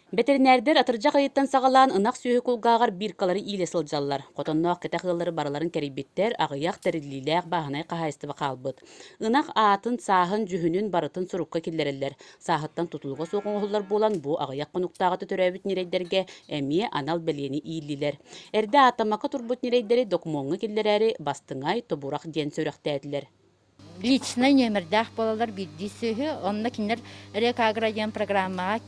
Бэтэринээрдэр атырдьах ыйыттан саҕалаан ынах сүөһү кулгааҕар биркалары иилэ сылдьаллар. Хотонноох кэтэх ыаллары барыларын кэрийбиттэр, аҕыйах тэриллиилээх бааһынай хаһаайыстыба хаалбыт. Ынах аатын, сааһын, дьүһүнүн барытын сурукка киллэрэллэр. Сааһыттан тутулуга суох оҥоһуллар буолан, бу аҕыйах хонуктааҕыта төрөөбүт ньирэйдэргэ эмиэ анал бэлиэни ииллилэр. Эрдэ ааттаммакка турбут ньирэйдэри докумуоҥҥа киллэрээри бастыҥай, тобурах диэн сүрэхтээтилэр. Личнай нүөмэрдээх буолаллар биирдии сүөһү. Онно кинилэр Рекагро диэн программаҕа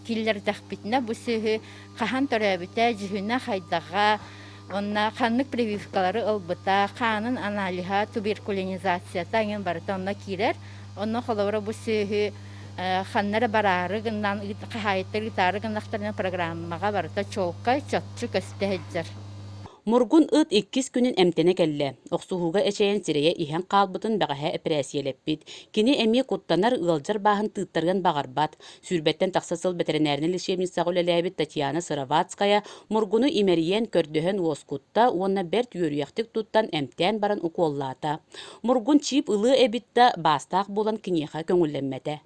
киллэрдэхпитинэ бу сүөһү хаһан төрөөбүтэ, дьүһүнэ хайдаҕа, уонна ханнык прививкалары ылбыта, хаанын аналиһа, туберкулинизацията эҥин барыта онно киирэр. Онно холобура бу сүөһү ханна эрэ бараары гынан, хаһаайыттар ыытаары гыннахтарына программаҕа барыта чуолкай, чопчу көстө сылдьар. Мургун ыт иккис күнүн эмтэнэ кэллэ. Охсуһууга эчэйэн сирэйэ иһэн хаалбытын бэҕэһээ эпэрээссийэлэппит. Кини эмиэ куттанар, ыалдьар бааһын тыыттарыан баҕарбат. Сүүрбэттэн тахса сыл бэтэринээринэй лечебницаҕа үлэлээбит Татьяна Сыроватская Мургуну имэрийэн, көрдөһөн уоскутта уонна бэрт үөрүйэхтик туттан эмтээн баран укуоллаата. Мургун чип ылыа эбит да, баастаах буолан киниэхэ көҥүллэммэтэ.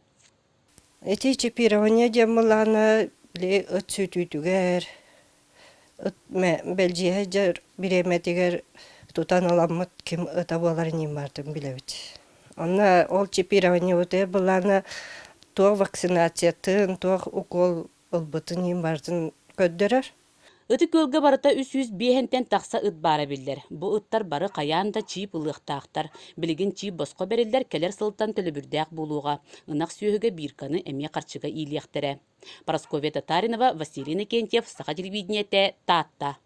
Ити чипирование диэн былаана били ыт сүтүүтүгэр, ыт бэлдьиэһэ дьэр бириэмэтигэр тутан ыламмыт ким ыта буоларын ньыммаатын билэбит. Онно ол чипированиебытыгар былаана туох вакцинациятын, туох укол ылбытын иһин барытын көрдөрөр. Ытык Күөлгэ барыта 305-тэн тахса ыт баара биллэр. Бу ыттар бары хайаан да чиип ылыахтаахтар. Билигин чиип босхо бэриллэр, кэлэр сылтан төлөбүрдээх буолуоҕа. Ынах сүөһүгэ бирканы эмиэ харчыга иилиэхтэрэ. Парасковья Татаринова, Василий Иннокентьев, Саха телевидениетэ, Таатта.